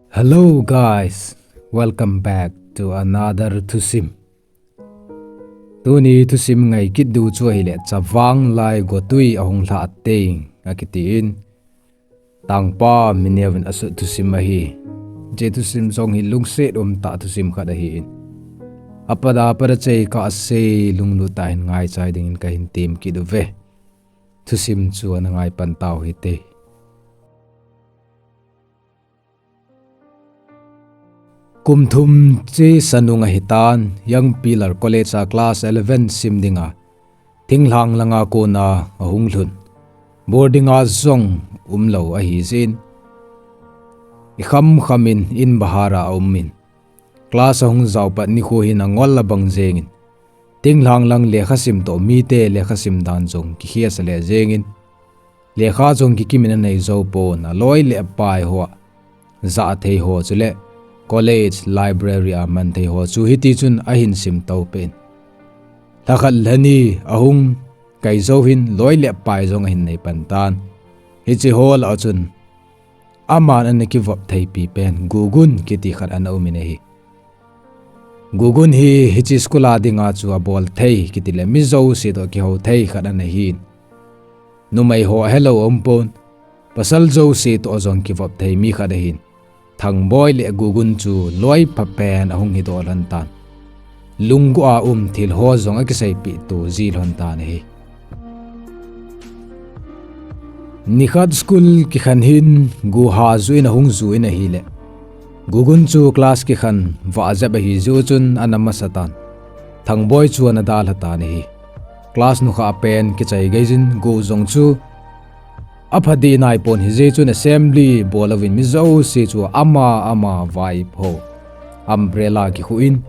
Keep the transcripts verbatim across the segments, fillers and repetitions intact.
Hello guys, welcome back to another thusim. Tuni thusim ngai kit diu chu ahile Chavang Lai Gotui ahung lhah teng akitin. Tangpa Mineuvin asut thusim ahi. Hiche thusim jong hi lungset umtah thusim khat ahin. Apat apat a chei kah a sei lunglut tah in ngaichai dingin kahin tem kit uve. Thusim chu ana ngai pan tau hite. Kum thum chesa nung ahitan, Young Pillar College a class eleven sim dinga, thinglhang langa kona ahung lhun. Boarding a jong umlou ahijeh in, ikham kham in in bahar a aumin, class ahung jao pat nikho hin angol abang jengin, thinglhang lang lekhasim toh mite lekhasim dan jong kikhesa lheh jengin, lekha jong kikim in anei jou pon, aloi le apai ho, jah thei ho chule college library a man thei ho chu hitichun ahin sim to pen. Lhakhat lhani ahung kai jou hin loi le apai jong ahin nei pan tan. Hiche ho lah a chun aman ana kivop theipi pen Gugun kiti khat ana umin ahi. Gugun hi hiche school a dinga chu abol thei kiti le mi jouse toh kihou thei khat ana hin. Numei ho ahelou aum pon, pasal jouse toh jong kivop thei mi khat ahin. Thangboi le Gugun chu loi pha pen ahung hidoh lhon tan. Lunggu a um thil ho jong akiseipeh to ji lhon tan ahi. Nikhat school kikhen hin Gu ha ju in ahung ju in ahile, Gugun chu class kikhen vah jep ahi jeh chun ana masa tan. Thangboi chu ana dalha tan ahi. Class nukhah pen kichai gei jin Gu jong chu apha dih nai pon hijeh chun assembly bol louvin mi jouse chu ama ama vaipho, umbrella kikhuh in,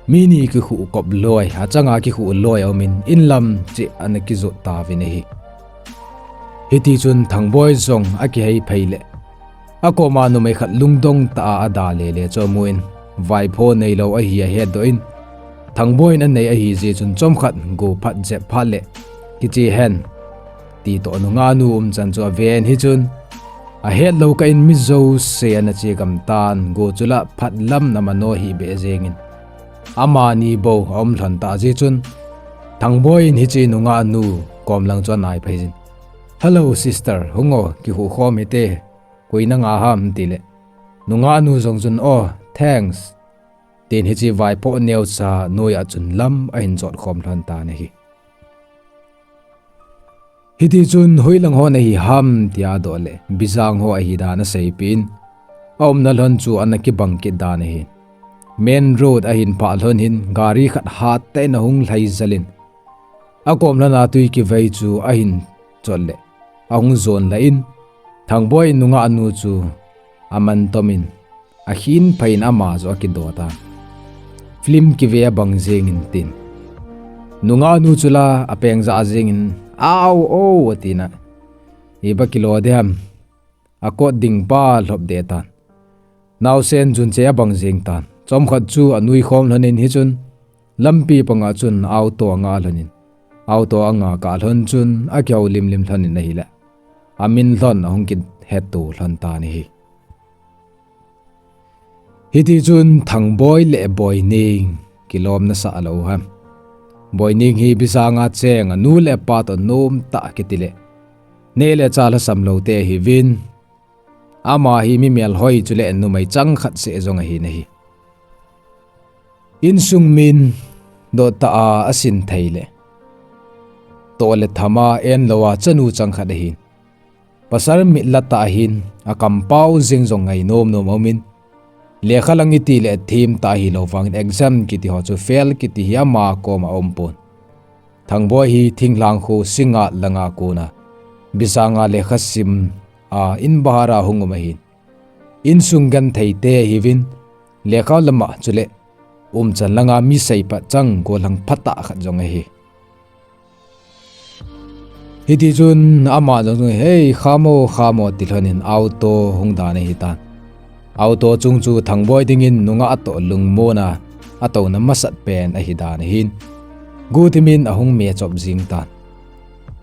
mi ni kikhuh kop loi, achanga kikhuh loi aumin, inlam cheh ana kijot tauvin ahi. Hitichun Thangboi jong akihei phei le, akoma numei khat lungdong tah a ada lele chu amun, vaipho neilou ahi ahetdoh in, Thangboi in anei ahijeh chun chomkhat Gu phat jep phat le, kiche hen, ti toh nungah nu umchan chu aven hichun, ahetlou kah in mi jouse ana che gam tan, Gu chu la phat lam ana mano hih beh jengin, amani bou aum lhon tah jeh chun, Thangboi in hiche nungah nu kom lang chu anai phei jin, "Hello sister, hung o, kikhuh khom hite, koi nanga ham?" tile, nungah nu jong chun, "Oh, thanks," tin hiche vaipho neocha noiya chun lam ahin jot khom lhon tan ahi. Hitichun hoilang ho nahi ham tia adoh le, Bijang ho ahi dan aseipeh in, aumna lhon chu ana kibang kit dan ahi. Main road ahin phah lhon hin gari khat hattah in ahung lhai jel in, akom lhona twi kivei chu ahin chot le, ahung jon lah in, Thangboi in nungah nu chu aman tom in, akhin phei in ama joh akido tan. Film kive abang jengin tin, nungah nu chu la apeng jah jengin, "Au o," atin a, "Iba kilo dem?" Akot ding pa lhop deh tan. Naosen chun che abang jeng tan. Chomkhat chu anui khom lhon in hichun, lampi panga chun auto anga lhon in, auto anga kah lhon chun akihou limlim lhon in ahile, amin lhon ahung kihetto lhon tan ahi. Hitichun Thangboi le Boining kilom nasah lou ham. Boining hi Bijang a cheng, anu le apa toh nomtah kiti le, neh le chah lhasam lou te ahiuvin, ama hi mi melhoi chule numei chang khat seh jong ahin ahi. Insung min doh tah a asin thei le, toh le tham a en lou a chanu chang khat ahin. Pasal mit la tah ahin, akampau jeng jong ngai nom nom aumin, lekha lang iti le them tah ahilou vangin exam kiti ho chu fail kiti hi ama koma aum pon. Thangboi hi thinglhang kho Singngat langa kona, Bijang a lekha sim a in bahar a hung um ahin. Insung genthei te ahiuvin, lekha lama chule umchan langa mi seipat chang gollhang phatah khat jong ahi. Hitichun ama jong, "Hei, kham o, kham o," ti lhon in auto hung dan ahitan. Auto chung chu Thangboi dingin nungah toh lungmon a atouna masat pen ahi dan ahin. Guthim in ahung me chop jing tan.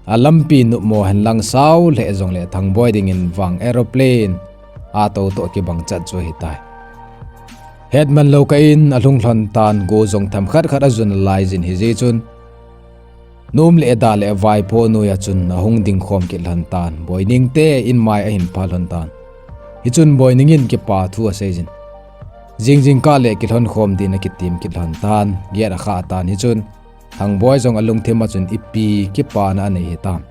Alampi nopmo henlang sao lheh jongle Thangboi dingin vang aeroplane a tou toh kibang chat chu ahitai. Hetman lou kah in alhung lhon tan, go jong themkhat khat ajun alai jin hijeh chun, nom le da le vaipo noiya chun ahung dingkhom kit lhon tan, Boineng te in mai ahin pha lhon tan. Hichun Boineng in kipa thu asei jin, jingjing kah le kilhon khom din akitim kit lhon tan, gate akha tan hichun, Thangboi jong alungthim a chun ipi kipana anei hitam.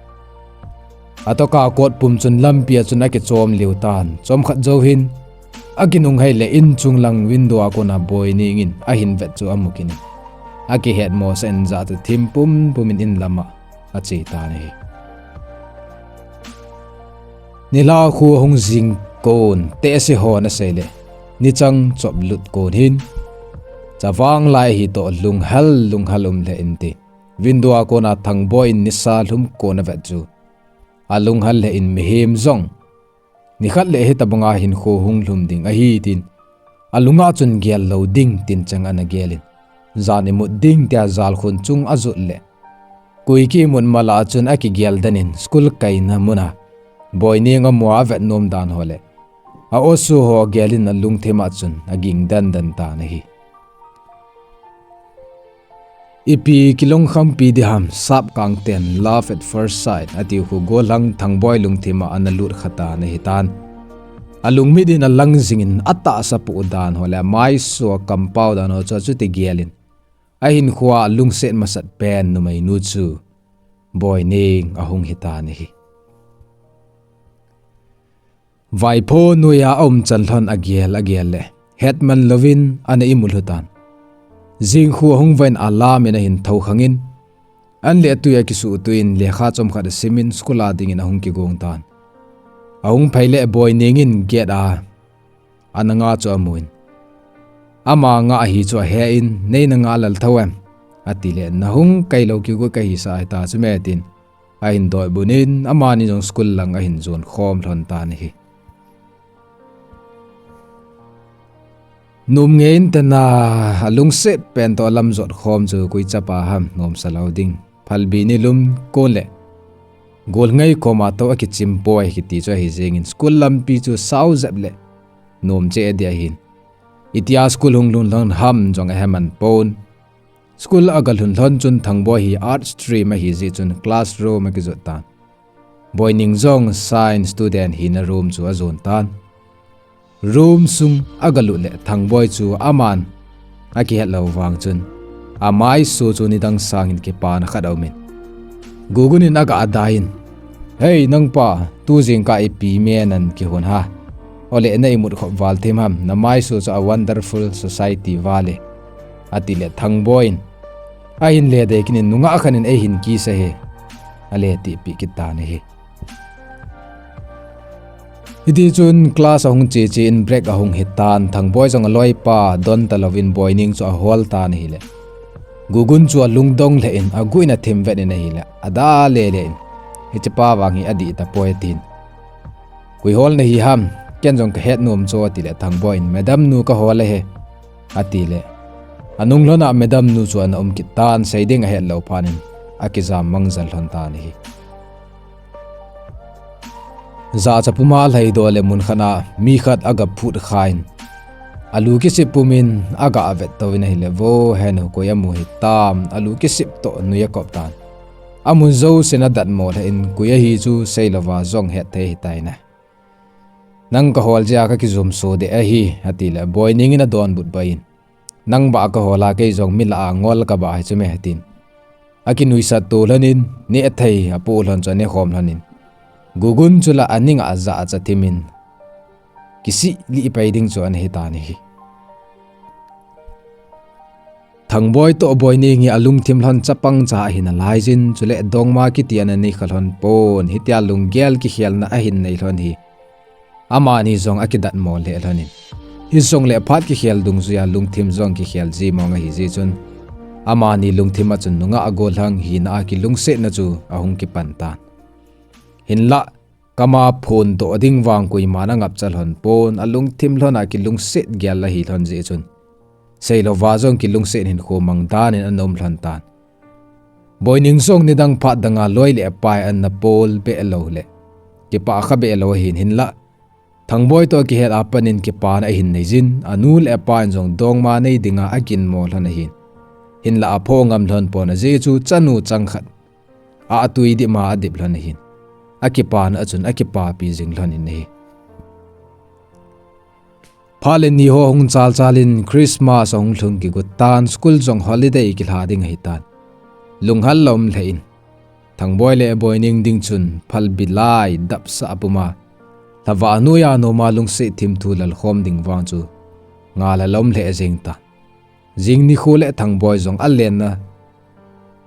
Atoh kah kot pum chun lampi a chun akichom liu tan, chomkhat jou hin, akinung hei le in chung lang window a kona Boineng in ahin vet chu amu kit in, akihetmo sah in jachat thim pumpum in in lama ache tan ahi. Nilhah khu ahung jing kon, tehse hon asei le, nichang chop lut kon hin, chavang lai ahi toh lunghel lunghel um lheh inte. Window a kona Thangboi in nisa lhum kon avet chu, alunghel lheh in mihem jong nikhat le hitabanga hinkho hung lhum ding ahi tin, alunga chun gel lou ding tin chang ana gel in, jan imut ding tia jalkhun chung ajot le, koi kimut mala chun akigel den in school kaina muna Boineng amu a avet nom dan ho le, a-oso ho agel in alungthim a chun aging den den tan ahi. Ipi kilungkhampi diham, sapkang ten love at first sight atiu khu gollhang Thangboi lungthim a ana lut khatan ahitan. Alungmit in alang jing in atahsa poh dan ho le amaiso kampao dan ho chu achuti gel in, ahinkhoa alungset masat pen numeinu chu Boineng ahung hitan ahi. Vaipo noiya aumchan lhon agel agel le, hetman louvin ana imu lhu tan. Jing khu ahung vah in alam in ahin thoukhang in, an le tui akisuhtuh in lekha chomkhat asim in school a dingin ahung kigong tan. Ahung phei le Boineng in gate a ana nga chu amun, ama nga ahi chu ahe in, neina nga lal thou em? Ati le, nahung kailou kigot kahisah ahita chu me tin, ahin doibun in, amani jong school lang ahin jon khom lhon tan ahi. Nom ngei in tena, alungset pen toh alam jot khom chu koi chapa ham, nomsa lou ding. Phalbi nilum kon le, gol ngei koma tou akichim poi kiti chu ahi jeng in, school lampi chu sao jep le nom cheh ding ahin. Itia school hung lhun lhon ham jong ahe man pon. School aga lhun lhon chun Thangboi hi art stream ahi jeh chun classroom akijot tan. Boineng jong science student hina room chu ajon tan. Room sung aga lut le Thangboi chu aman akihet lou vang chun, amaiso chu nidang sangin kipana khat aumin, gugun in aga adai in, Hei nangpa, tu jingkah ipi me nan kihon ha? Ole na imut khop val thim ham, namaiso chu a wonderful society val e, ati le Thangboi in ahin le dei kit in, nungah khat in eihin kisa e, ale tipeh kit tan ahi. Hiti chun class ahung che che in break ahung hitan, Thangboi jong aloipa don talouvin Boineng chu ahol tan ahile, gugun chu alungdong lheh in aguh in athim vet in ahile, ada lele in, hichepa vang hi adih tapoi atin. Koi hol nahi ham, ken jong kahet nom chu atile, Thangboi in, Madam nu kahol ahi, atile, anung lhon a Madam nu chu ana um kit tan, sei ding ahet lou phat in akijam mang jal lhon tan ahi. Jachat puma lhaidoh le mun khat a mi khat aga phut khan, alu kisip pumin aga vet touvin ahile, vo henu, koi amu hitam, alu kisip toh nui akop tan. Amun jousen adatmo lheh in, koi ahi chu seilouva jong hetthei ahitai na. Nang kahol jeh a kakijumso deh ahi, atile, Boineng in adonbut bai in, nang bah kahol a, kei jong mi lah a ngol kabah ahi chu me, atin. Akinuisat to lhon in, nehthei apoh lhon chu anekhom lhon in, gugun chu la aning a jachat thim in, kisih lih pai ding chu ana hitan ahi. Thangboi toh Boineng hi alungthim lhon chapang cha ahi nalaijin, chule dongma kiti ana neikha lhon pon, hitia lunggel kikhelna ahin nei lhon hi amani jong akidatmo lheh lhon in, hijongle phat kikhel dungjuia lungthim jong kikhel ji mong ahi jeh chun, amani lungthim a chun nungah gollhang hina a kilungsetna chu ahung kipan tan. Hinlah, kama phondoh ding vang koiman angapcha lhon pon, alungthim lhon a kilungset gel ahi lhon jeh chun, seilouva jong kilungset hinkho mang dan in ana um lhon tan. Boining jong nidang phat danga loi le pai anna pol be lou le kipah kha be lou ahin, hinlah Thangboi toh kihet a panin kipana ahin neijin, anu le apan jong dongma nei dinga aginmo lhon ahin. Hinlah apho ngam lhon pon ajeh chu chanu chang khat a atui dip ma adip lhon ahin. Akipana achun akipapi jing lhon in ahi. Phat le ni ho hung chal chalin Christmas ahung lhung kigot tan, school jong holiday kilha ding ahitan. Lunghal lom lheh in Thangboi le Boining ding chun phalbi lai dapsah a puma, lhavah noiya noma lungset thimthu lalkhom ding vang chu ngal a lom lheh jeng tan. Jing nikho le Thangboi jong alenna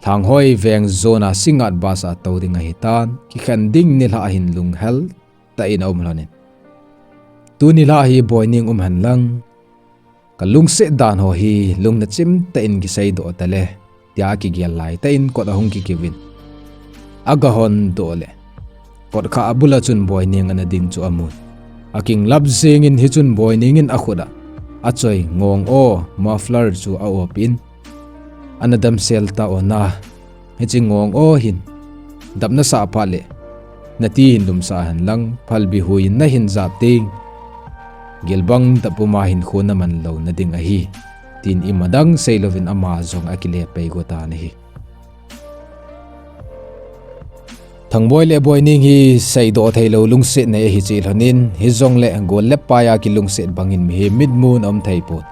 Lhanghoi veng jona Singngat bus a tou ding ahitan, kikhen ding nilhah hin lunghel tah in aum lhon in. Tuni lah hi Boining um hen lang, kalungset dan ho hi lungna chim tah in kiseidoh tale, tia kigel lai tah in kot ahung kikiuvin. Aga hondoh le kot khat abul a chun Boining ana ding chu amun. Akinglap jengin hichun Boining in akhut a achoi ngong o muffler chu aopin, ana damsel ta o na, hiche ngong o hin dap nasah phat le nati hin lumsah hen lang, phalbi hui nahin jap ding, gilbang dap puma hinkho naman louna ding ahi, tin imadang seilouvin ama jong akile pei go tan ahi. Thangboi le Boining hi seidoh theilou lungset nei ahi cheh lhon in, hijongle gol le pai a kilungset bangin mihem mitmun aum theipon.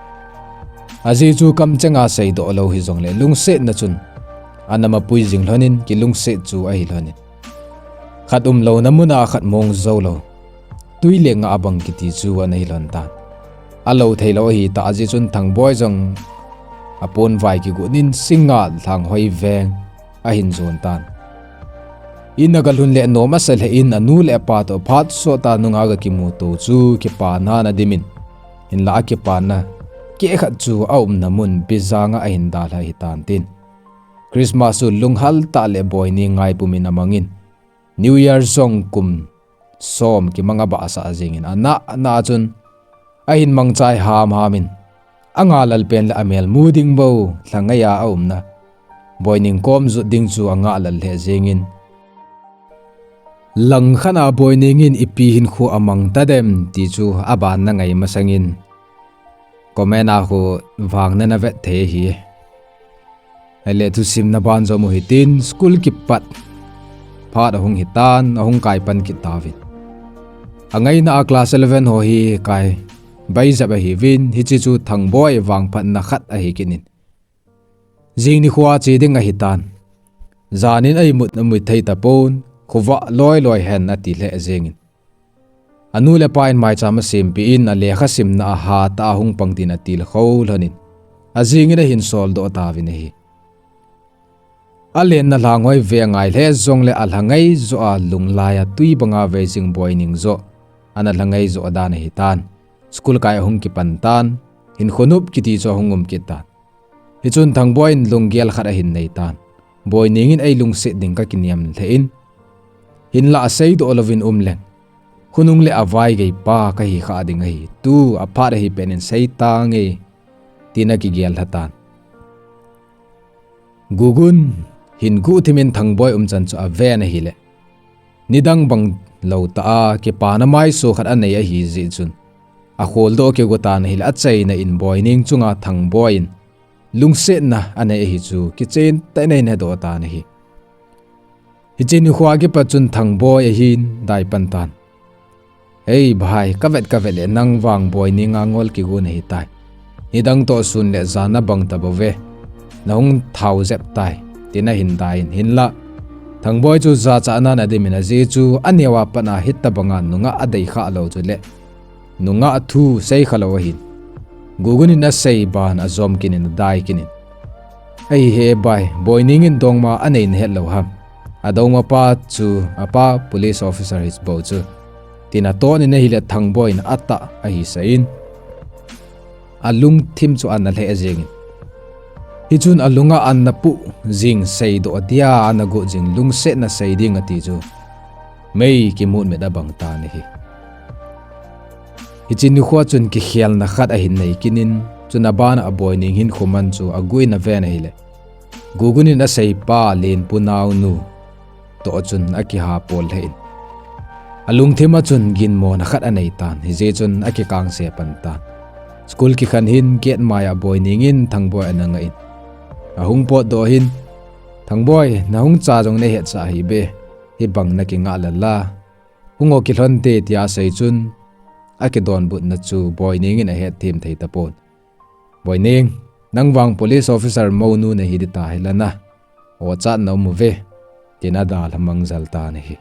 Ajeh chu kamchenga seidoh lou hijongle lungsetna chun ana mapui jing lhon in, kilungset chu ahi lhon in. Khat umlouna muna khat mong jou lou, tui le ngah bang kiti chu ana hi lhon tan. Alou theilou ahitah jeh chun Thangboi jong aponvai kigot in Singngat Lhanghoi veng ahin jon tan. In aga lhun le nom asa lheh in anu le apa toh phat sot a nunga aga kimuto chu kipana ana dimin, hinlah akipana keh khat chu aumna mun Bijang a ahin dalha ahitan tin. Christmas chu lunghal tah le Boining ngaipumin amangin, New Year jong kum som kimang abahsah jengin, anah nah chun ahin mangchai hamham in, anga lal pen le amel mu ding bou lhangai a aumna Boining kom jot ding chu anga lal lheh jengin, langkhat a Boining in ipi hinkho amang tadem ti chu abanna ngai masangin comment a khu vang nana vet thei ahi. Ahile thusimna ban jom u hitin, school kipat phat ahung hitan, ahung kai pan kit tauvin. Angaina a class eleven ho hi kai baijep ahiuvin, hiche chu Thangboi vangphatna khat ahi kit in. Jing nikho a che ding ahitan. Jan in a imut amui thei tapon, khovah loi loi hen ati lheh jengin. Anu le apa in maicham asempeh in, alekha simna a hatah a hung pang tin atilkhou lhon in, ajing in ahin soldoh tauvin ahi. Alenna Lhanghoi veng angai lheh jongle alhangai joh a lunglai a tui banga veijing Boining joh ana lhangai joh dan ahitan. School kai ahung kipan tan, hinkho nop kiti chu ahung um kit tan. Hichun Thangboi in lunggel khat ahin nei tan. Boining in eilungset ding kakinem lheh in, hinlah aseidoh louvin um leng, khonung le avaigei pa kahi kha ding ahi, tu aphat ahi pet in sei tange, tin akigel lha tan. Gugun hin guhthimin Thangboi umchan chu aven ahile, nidang bang lou tah a kipana maiso khat anei ahi jeh chun, akholdoh kigo tan ahile, achaina in Boining chunga Thangboi in lungsetna anei ahi chu kichen tah in ahin hedoh tan ahi. Hiche nikho a kipat chun Thangboi ahin dai pan tan. Hei bhai, kavet kavet le nang vang Boining a ngol kigon ahitai. Nidang toh sun le jan nabang tabouve. Nahung thao jep tai, tin ahin dai in, hinlah Thangboi chu jachatnan adimin ajeh chu aneo a pat a hitobanga nungah adei khah lou chule nungah thu sei khalou ahin, Gugun in asei ban ajom kit in adai kit in, ahi he bai, Boining in dongma anei nahet lou ham? Adongma pa chu apa police officer hibou chu, tin aton in ahile Thangboi in atah ahisah in, alungthim chu ana lheh jengin, hichun alunga ana puh jing seidoh dia ana got jing lungsetna sei ding ati chu mei kimut met abang tan ahi. Hiche nikho chun kikhelna khat ahin nei kit in, chun abana Boining hinkho man chu aguh in aven ahile, Gugun in aseipa Lenpu naonu toh chun akihapol lheh in, alungthim a chun ginmona khat anei tan, hijeh chun akikangse pan tan. School kikhen hin gate mai a Boining in Thangboi ana ngah in, ahung potdoh hin, "Thangboi, nahung cha jong nei hetsah hih beh, hibang nakingah lala, hung o kilhon te," tia asei chun, akidonbutna chu Boining in ahetthem thei tapon. "Boining, nang vang police officer mounu nahi ding tahi lana, ochat na um uve," tin adalhamang jel tan ahi.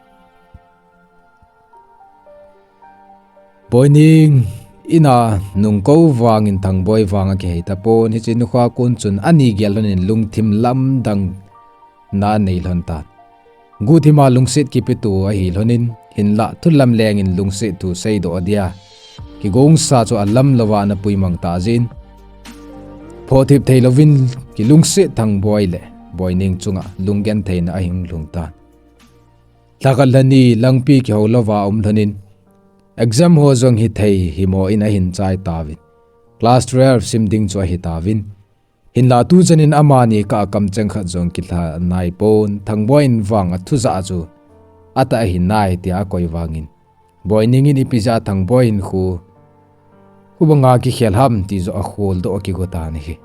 Boining in a nungkou vangin Thangboi vang akihei tapon, hiche nikho a kon chun ani gel lhon in lungthim lamdang na anei lhon tan. Guhthima lungset kipeto ahi lhon in, hinlah thu lamleng in lungset thu seidoh dia kigongsa chu alam louva ana puimang tah jeh in, phothip thei louvin kilungset Thangboi le Boining chunga lunggentheina ahung lhung tan. Lhakhat lhani langpi kihou louva aum lhon in, exam ho jong hithei himo in ahin chai tauvin, class twelve sim ding chu ahi tauvin, hinlah tuchan in amani kah a kamcheng khat jong kilha naipon, Thangboi in vang athu jah chu atah ahi nai tia akoi vangin, Boining in ipi jeh a Thangboi hinkho hubanga kikhel ham ti joh akholdoh akigo tan ahi.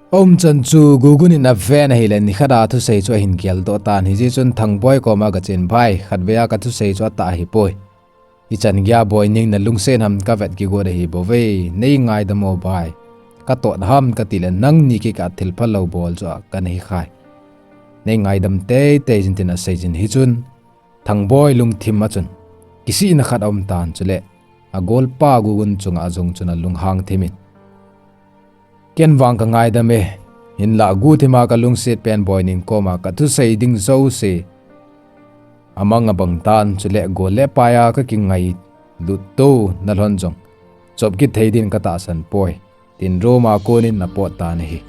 Aumchan chu Gugun in aven ahile, nikhat a thusei chu ahin geldoh tan, hijeh chun Thangboi koma agachen, "Bhai, khatvei a kathusei chu atah ahipoi. Ichan geiya Boining nalungset ham kavet kigot ahi bouve. Nei ngaidam o bhai. Katot ham katile nangni kikah a thil phalou bol chu a kana hikhai. Nei ngaidam teitei jin," tin asei jin, hichun Thangboi lungthim a chun kisihna khat aum tan, chule agolpa Gugun chunga jong chun alunghang thim in, "Ken vang kangaidam e, hinlah guhthima kalungset pen Boining koma kathusei ding jouse amang abang tan, chule gol le pai a kakingailut tona lhon jong chop kit thei din katahsan poi," tin room a konin apot tan ahi.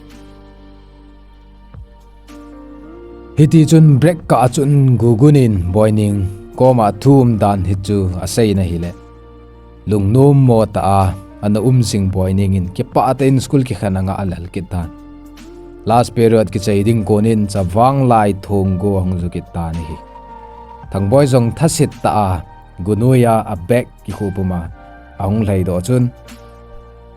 Hitichun break kah a chun Gugun in Boining koma thu umdan hichu asei in ahile, lungnommo tah a ana um jing Boining in kipah tah in school kikhen anga alhal kit tan. Last period kichai ding konin Chavang Laithonggo ahung ju kit tan ahi. Thangboi jong thaset tah a gunoiya abag kikhu puma ahung lhaidoh chun,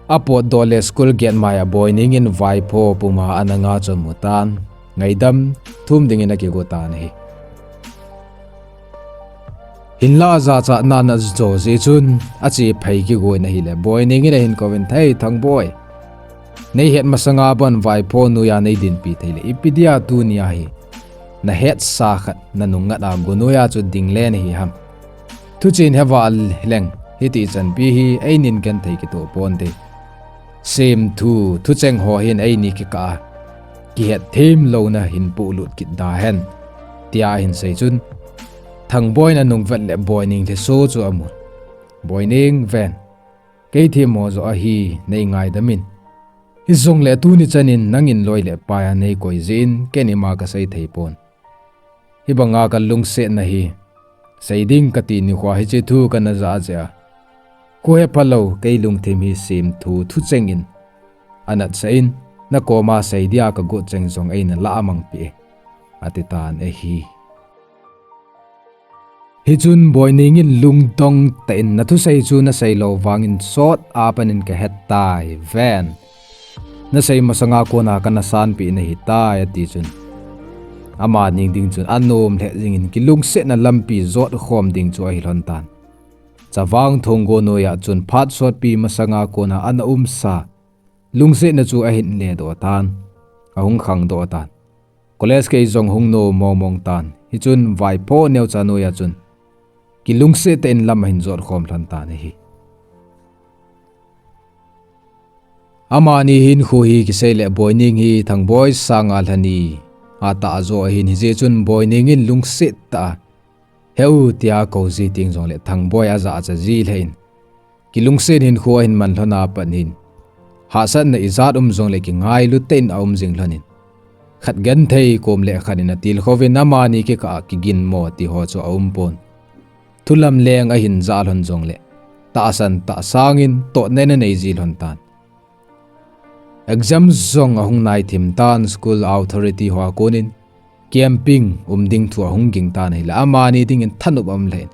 apotdoh le school gate mai a Boining in vaipho puma ana nga chu amu tan, ngaidam thum dingin akigo tan ahi. Hinlah jachatna ana jo jeh chun ache phei kigo in ahile, Boining in ahin kouvin, "Hei Thangboi, neihet masanga bon vaipho noiya neidinpi theile, ipi dia tunia hi nahetsa khat nanung ngat a gunoiya chu ding le nahi ham? Thuchen heva leng hitichanpi hi einin genthei kitoh ponte. Semthu thucheng ho hin eini kikah a kihetthem louna hin pohlut kit dahen," tia ahin sei chun, Thangboi in anung vet le Boining lhiso chu amun, "Boining ven, kei themmo joh ahi, nei ngaidam in. Hijongle tuni chanin nangin loi le pai a neikoi jeh in ken ima kasei thei pon. Hibanga kalungsetna hi sei ding kati nikho a hiche thu kana ja jeh a, khohe phalou kei lungthim hi semthu thucheng in anatsah in, nakoma sei dia kagot cheng jong eina lah amangpeh e," ati tan ahi. Hichun Boining in lungdong tah in, "Nathusei chu nasei lou vangin sot a panin kahet tai, ven. Nasei masanga kona kana sanpeh nahitai," ati chun, amani ding chun anom lheh jengin kilungsetna lampi jotkhom ding chu ahi lhon tan. Chavang Thonggo noiya chun phat sotpi masanga kona ana umsa lungsetna chu ahin ledoh tan, ahung khangdoh tan. College kei jong hung nom mongmong tan. Hichun vaipho neocha noiya chun kilungset tah in lam ahin jotkhom lhon tan ahi. Amani hinkho hi kisei le Boining hi Thangboi sanga lhani atah jo ahin, hijeh chun Boining in lungset tah a, "Heu," tia akou ji teng jongle Thangboi ajahcha ji lheh in, kilungset hinkho ahin man lhon a pat hin, hahsatna ijat um jongle kingailu tah in aum jing lhon in, khat genthei kom le khat in atilkhouvin amani kikah a kiginmo tiho chu aumpon. Thu lamleng ahin jah lhon jongle tahsan tah sangin totna in anei ji lhon tan. Exam jong ahung nai thim tan, school authority ho a konin camping um ding thu ahung ging tan ahile amani dingin thanop aum lheh in.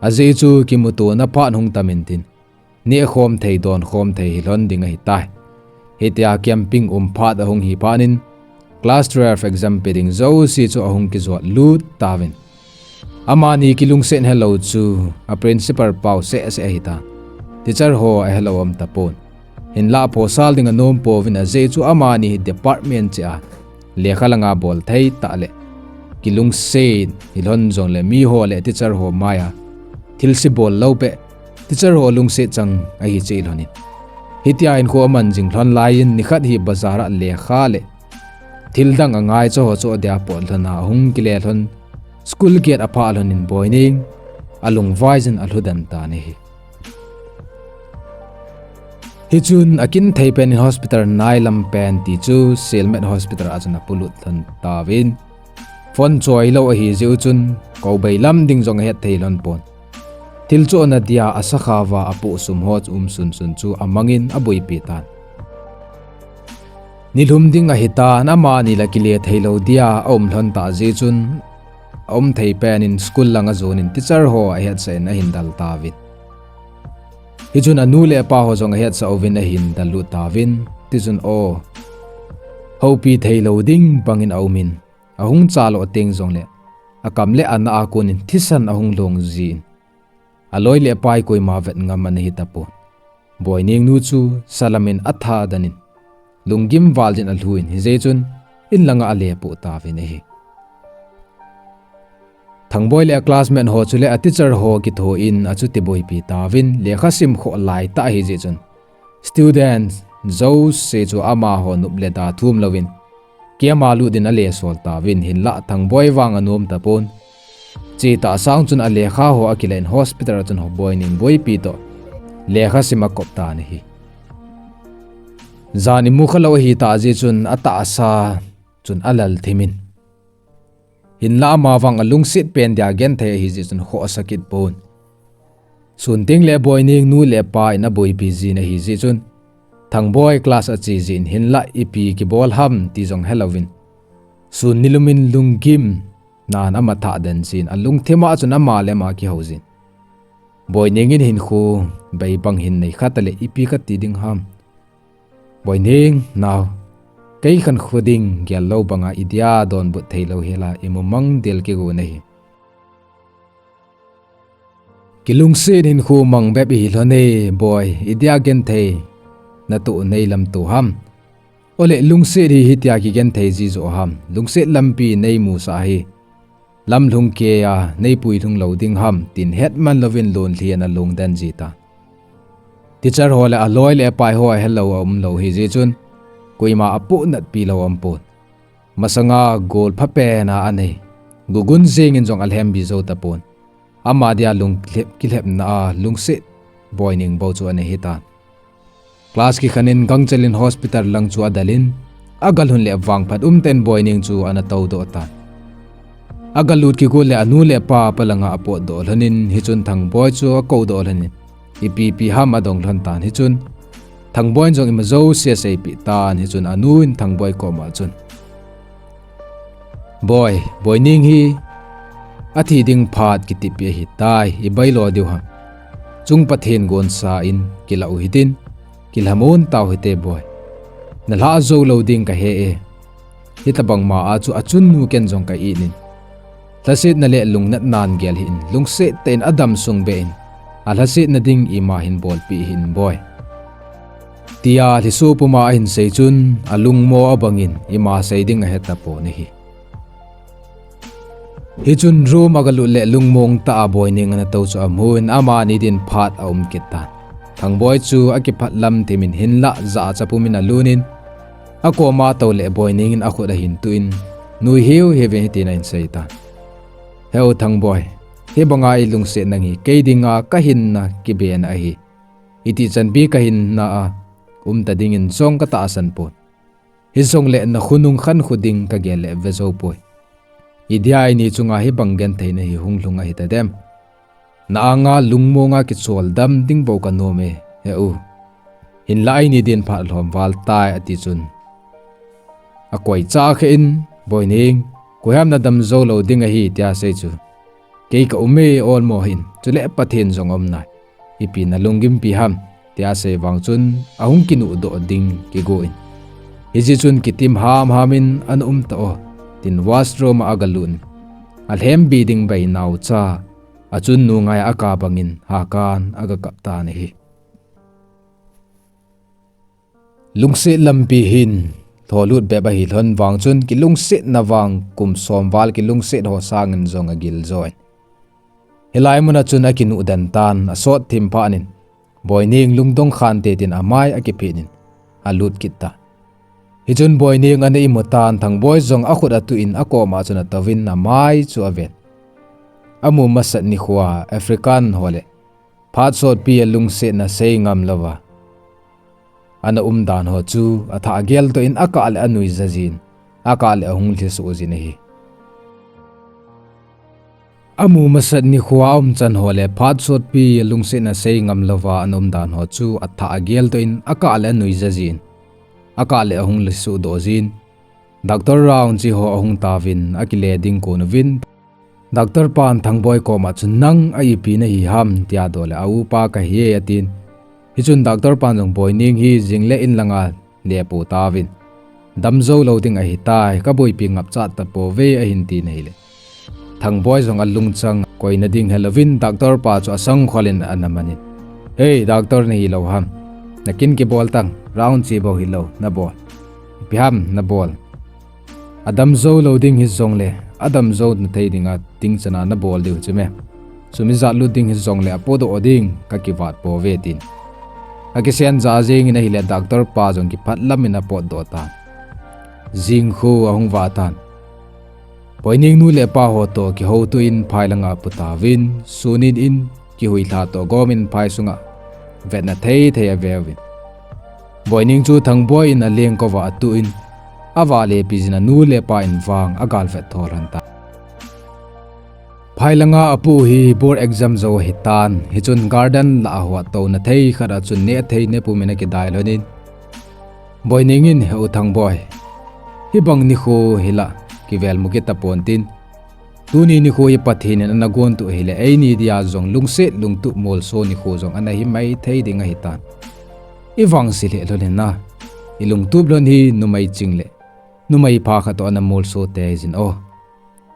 Ajeh chu kimutona phat hung tam intin, nehkhom thei donkhom thei hilhon ding ahitai. Hitia camping um phat ahung hi phat in, class twelve exam pe ding jouse chu ahung kijot lut tauvin. Amani kilungset helou chu a principal pau sehseh ahitan. Teacher ho ahelou aum tapon. Hinlah phosal ding anom pouvin, ajeh chu amani hi department cheh a lekha langa bol thei tah le kilungset hilhon jongle miho le teacher ho maiya thilse bol lou beh teacher ho lungset chang ahi cheh lhonin. Hitia hinkho aman jing lhon laiyin nikhat hi bazar a lekha le thildang angaicha ho choh dia pot lhona ahung kile lhon, school gate aphah lhonin Boineng alungvai jin alhudan tan ahi. Hichun akinthei pen in hospital nailam pen ti chu Sielmet Hospital a chun apolut lhon tauvin. Phone choi lou ahijeh u chun koubei lam ding jong ahet thei lhon pon. Thil chohna dia asakha uva apoh sum ho chu um sunsun chu amangin aboipi tan. Nilhum ding ahitan, amani la kile theilou dia aum lhon tah jeh chun, aum thei pen in school lang ajonin teacher ho ahetsah in ahin dal tauvin. Hichun anu le apa ho jong ahetsah uvin ahin dal lut tauvin. Tichun o, houpi theilou ding bangin aumin, ahung chalo teng jongle akam le ana a konin thisan ahung long jin, aloi le apai koima vet ngam ana hi tapon. Boineng nu chu salamin atha danin, lunggim val jin alhuin, hijeh chun in langa alepoh tauvin ahi. Thangboi le a classmate ho chule a teacher ho kithoin achuti boipi tauvin, lekha sim khoh laitah ahijeh chun students jouse chu amaho nop le da thum louvin camp a lut din alesol tauvin, hinlah Thangboi vang anom tapon. Chetah sang chun alekha ho akilan hospital a chun Boineng boipi toh lekha sim akop tan ahi. Jan imu khalou ahitah jeh chun atahsa chun alal thimin, hinlah ama vang alungset pen dia genthei ahijeh chun khohsa kit pon. Sun tengle Boineng nu le pa in aboipi jin ahijeh chun, Thangboi class ache jin, hinlah ipi kibol ham ti jong helouvin, sun nilumin lunggim nan amathah den jin, alungthim a chun ama le ama kihou jin. Boineng in hinkho beibang hin nei kha tale ipi kati ding ham. Boineng nao, kei khankho ding gel lou banga idia donbut theilou hela imu mang del kigon ahi. Kilungset hinkho mang bep ihi lhon e Boi, idia genthei natoh nei lamto ham. Ole lungset hi hitia kigenthei ji joh ham, lungset lampi nei musah hi lamlhung keiya nei puilhung lou ding ham, tin hetman louvin lonlhi in alungden ji tan. Teacher ho le aloi le apai ho ahelou aumlou hijeh chun, koima apohnatpi lou aumpon. Masanga gol phapen a anei, gugun jengin jong alhembi jou tapon. Ama dia lung kilhep, kilhepna a lungset Boineng bou chu ana hitan. Class kikhen in gangchel in hospital lang chu adalin, agalhun le vangphat umtah in Boineng chu ana toudoh tan. Agalut kigot le anu le apa palanga apotdoh lhonin, hichun Thangboi chu akoudoh lhonin, ipi ipi ham adong lhon tan, hichun Thangboi in jong ima jouse aseipeh tan, hichun anu in Thangboi koma chun, Boi, Boineng hi athi ding phat kitipeh ahitai, ibailo diu ham. Chung Pathen gonsa in kilah u hitin, kilhamon tau hite Boi. Nalhah joulou ding kahe e. Hitobang ma a chu achunnu ken jong ka-it in, lhasetna le lungnatnan gel hih in, lungset tah in adam sung beh in, alhasetna ding ima hin bolpeh hih in Boi, tia lhiso puma ahin sei chun, alungmo abangin ima sei ding ahetapon ahi. Hichun room agalut le lungmong tah a Boineng ana tou chu amun, amani din phat aum kit tan. Thangboi chu akiphat lam thimin hinlah jacha pumin alunin, akoma tou le Boineng in akhut ahin tuh in, nui hiuhiuvin hitin ahin sei tan. Heu Thangboi, hibanga ilungset nang hi kei dinga kahinna kibena ahi. Itihchanpi kahinna a umta dingin jong katahsan pon. Hijongle nakhonung khankho ding kagel le vejou poi. Idia ini chunga hibang gentheina hi hung lhung ahitadem. Na anga lungmonga kicholdam ding bou kanom e, heu. Hinlah eini din phat lhom val tai, ati chun, akoi cha khe in, Boining, koiham nadam jou lou ding ahi, tia asei chu, kei ka um e, olmo hin, chule Pathen jong aum nai. Ipi nalunggimpi ham, tia asei vang chun, ahung kinuh doh ding kigo in. Hijeh chun kitim hamham in ana um ta o, tin washroom a aga lut in, alhem bi ding bai nau cha, achun nu ngai a aka bang in, hakan aga kap tan ahi. Lungset lampi hin, lholut bep ahi lhon vang chun, kilungsetna vang kum som val kilungset ho sangin jong agil jo in. Hilai mun a chun akinuh den tan, asot thim phat in, Boining lungdong khante tin amai akiphin in, alut kit tan. Hichun Boining ana imu tan, Thangboi jong akhut atuh in akom a chun atouvin amai chu aven. Amu masat nikho a African ho le phat sotpi a lungsetna sei ngam louva ana um dan ho chu athah geldoh in akah le anuija jin, akah le ahung lhisoh jin ahi. Amu masat nikho a aumchan ho le phat sotpi a lungsetna sei ngam louva ana um dan ho chu athah geldoh in akah le anuija jin, akah le ahung lhisoh doh jin. Doctor round chi ho ahung tauvin, akile ding kon uvin, Doctor pan Thangboi koma chun, nang a ipi nahi ham, tia adoh le, a upa kahi e, atin. Hichun Doctor pan jong, Boining hi jing le in langa lepo tauvin, damjou lou ding ahitai, kaboipi ngapchat tapouve, ahin tin ahile, Thangboi jong alungchang, koina ding helouvin Doctor pa chu asangkhol in ana man in, Hei, Doctor nahi lou ham? Nakin kibol tang, round chi bou hilou nabol. Ipi ham nabol? Adamjou lou ding hijongle, adamjou na thei dinga dingchana nabol diu chu me? Sum ijat lut ding hijongle apodoh ding kakivat pouve, tin akisen ja jeng in ahile, Doctor pa jong kiphat lam in apotdoh tan. Jing khu ahung vah tan. Boining nu le pa ho toh kihoutoh in phai langa apu tauvin, sun in in kihuilha toh gom in phai sunga vetna thei thei aveuvin. Boining chu Thangboi in alengkouva atuh in, avale pijin anu le pa in vang agalvet tho lhon tan. Phai langa apu hi board exam jou ahitan, hichun garden lah a huat touna thei khat a chun neh thei nepum in akidai lhon in, Boining in, He u Thangboi, hibang nikho hi lah kivel mu kit tapon tin, tuni nikho hi Pathen in ana gontoh ahile, eini dia jong lungset lungtup molso nikho jong ana hi maithei ding ahitan. Ivangse lheh lhon hina, ilungtup lhon hi numei ching le numei pha khat toh ana molso teijin o,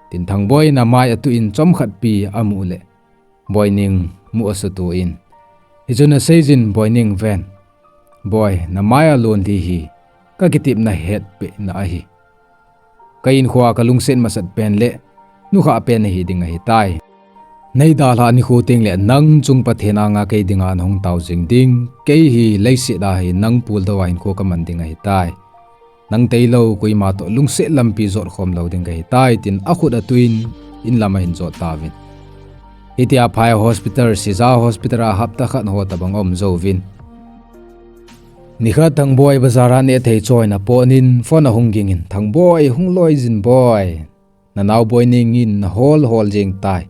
tin Thangboi in amai atuh in chomkhat pi amu le, Boining mu asutoh in, hichun aseijin, Boining ven, Boi, namai a lonlhi hi kakitepna hetpehna ahi. Ka hinkhoa kalungset masat pen le nukhah pen nahi ding ahitai. Nei dalhah nikho tengle nang chung Pathen anga kei dinga nahung tao jing ding, kei hi leiset a hi nang puldou a hinkho kaman ding ahitai. Nang tailou koima toh lungset lampi jotkhom lou ding kahitai, tin akhut atuh in, in lam ahin jot tauvin. Hitia phai hospital, Sija hospital a hapta khat ho tobang aum jouvin. Nikhat Thangboi bazar a neh thei choina pon in phone ahung ging in, Thangboi, hung loijin Boi, nanao Boining in nahol hol jeng tai,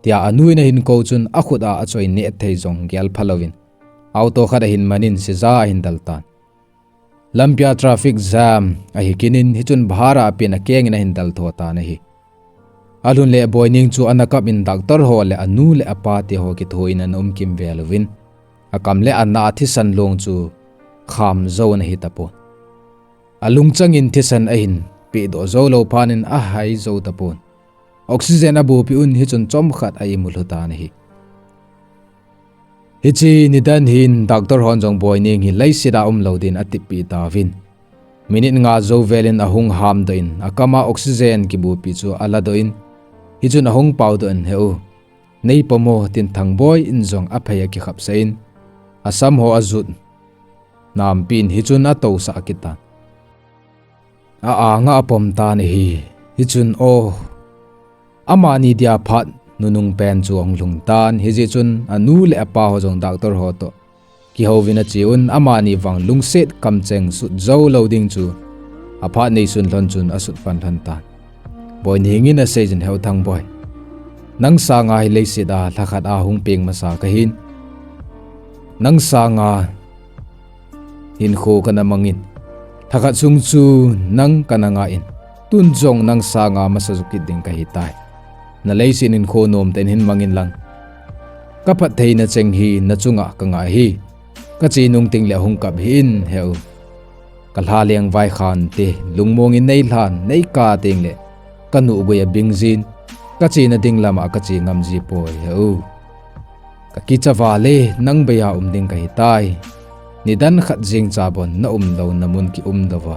tia anu in ahin kou chun akhut a achoi neh thei jong gelpha louvin, auto khat ahin man in Sija ahin del tan. Lampia traffic jam ahi kit in, hichun bhara apen akeng in ahin del tho tan ahi. Alhun le Boining chu ana kap in, doctor ho le anu le apa teho kitho in ana um kimvel uvin, akam le ana a thisan long chu kham jou ana hi tapon. Alungchang in thisan ahin pehdoh jou lou phat in ahai jou tapon. Oxygen abohpeh un, hichun chomkhat a imu lhu tan ahi. Hiche nidan hin doctor hon jong Boining hi leiset a umlou din atippi tauvin. Minute nga jou vel in ahung hamdoh in, akam a oxygen kibohpi chu aladoh in, hichun ahung paodoh in, He u, nei pom o, tin Thangboi in jong aphei akikhapsah in, asam ho ajut, nampi in hichun atousah kit tan. A-anga apom tan ahi. Hichun, o, amani dia phat nunung pen chu ahung lhung tan, hijeh chun anu le apa ho jong doctor ho toh kihouvin ache un, amani vang lungset kamcheng sut jou lou ding chu aphat neisun lhon chun asut pan lhon tan. Boining in aseijin, He u Thangboi, nang sanga hi leiset a lhakhat a hung peng masa kahin. Nang sanga hinkho kana mangin, lhakhat sung chu nang kana ngah in, tun jong nang sanga masa ju kit ding kahitai. Na leiset hinkho nomtah in hin mangin lang, ka phattheina cheng hi na chunga kangah ahi. Kache nung tengle ahung kap hih in, he u. Ka lha leng vai khante, lungmong in nei lhan, nei kap tengle, ka nuh gui abing jin, kachena ding lama kache ngam ji poi, he u. Ka kicha vale, nang beiya um ding kahitai. Nidan khat jeng cha bon na umlouna mun kium louva,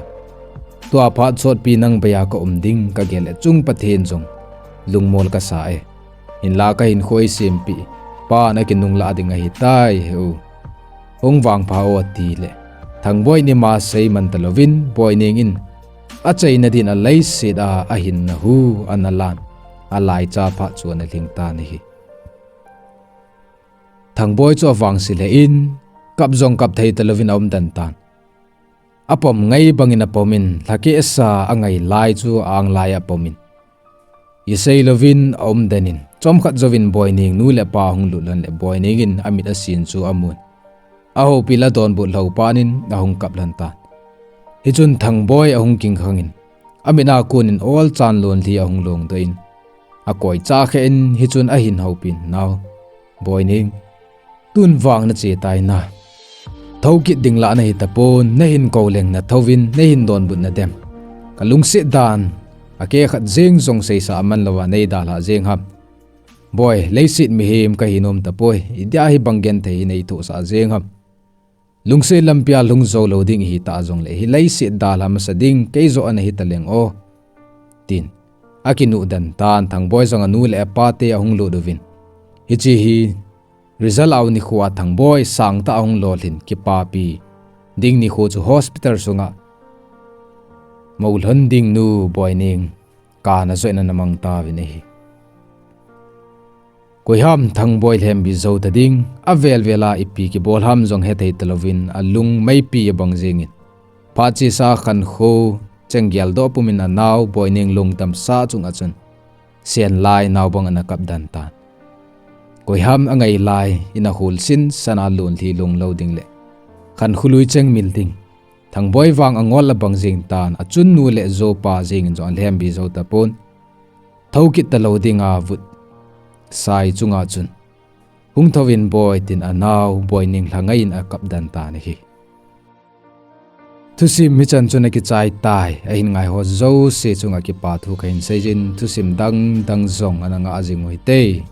tua phat sotpi nang beiya ka um ding kagel le chung Pathen jong lungmol kasa e. Hinla kahinkho eisempeh pa na kinunglah ding ahitai, he u. Hung vangpha o, atile, Thangboi in ima seiman talouvin, Boineng in achaina din aleiset a ahinna hu ana lan, alaicha phat chu ana lhing tan ahi. Thangboi chu avangse lheh in, kap jong kap thei talouvin aum den tan. Apom ngai bangin apom in, lhakeh sa angai lai chu anglai a apom in, isei louvin aum den in, chomkhat jouvin Boineng nu le pa ahung lut lhon le Boineng in amit asin chu amun, ahoupi la donbut lhou phat in ahung kap lhon tan. Hichun Thangboi ahung kingkhang in, amit a kon in olchan lonlhi ahung longdoh in, akoicha khen, hichun ahin houpin, Nao Boineng, tun vang nache tai na. Thou kit ding lah nahi tapon, nahin kou leng nathouvin, nahin donbut nadem. Kalungset dan, akeh khat jeng jong seisah aman louva nei dalhah jeng ham. Boi, leiset mihem kahi nom tapoi, idia hibang genthei hi nei thohsah jeng ham. Lungset lampia lhung jou lou ding ihi ta jongle, hi leiset dalha masa ding kei joh ana hi taleng o, tin akinuh den tan. Thangboi jong anu le apa te ahung lut uvin, hiche hi result out nikho a Thangboi sangtah ahung lolhin, kipapi ding nikho chu hospital sunga moulhon ding nu Boineng kana joh in ana mang tauvin ahi. Koiham Thangboi lhembi jou ta ding, avel vel a ipi kibol ham jong hethei talouvin, alung meipi abang jengin, phat chesa khankho cheng geldoh pumin anao Boineng lungdamsa chunga chun, sen lai nao bang ana kap den tan. Koiham angai lai in akhul sin sana lonlhi lunglou ding le khankho lui cheng mil ding, Thangboi vang angol abang jeng tan, achunnu le jopa jengin jong alhembi jou tapon. Thou kit talou dinga vut sai chunga chun, Hung thouvin Boi, tin anao Boineng lhangai in akap den tan ahi. Thusim hichan chun akichai tai, ahin ngaiho jouse chunga kipa thu kahin seijin, thusim dang dang jong ana ngah jing uhite.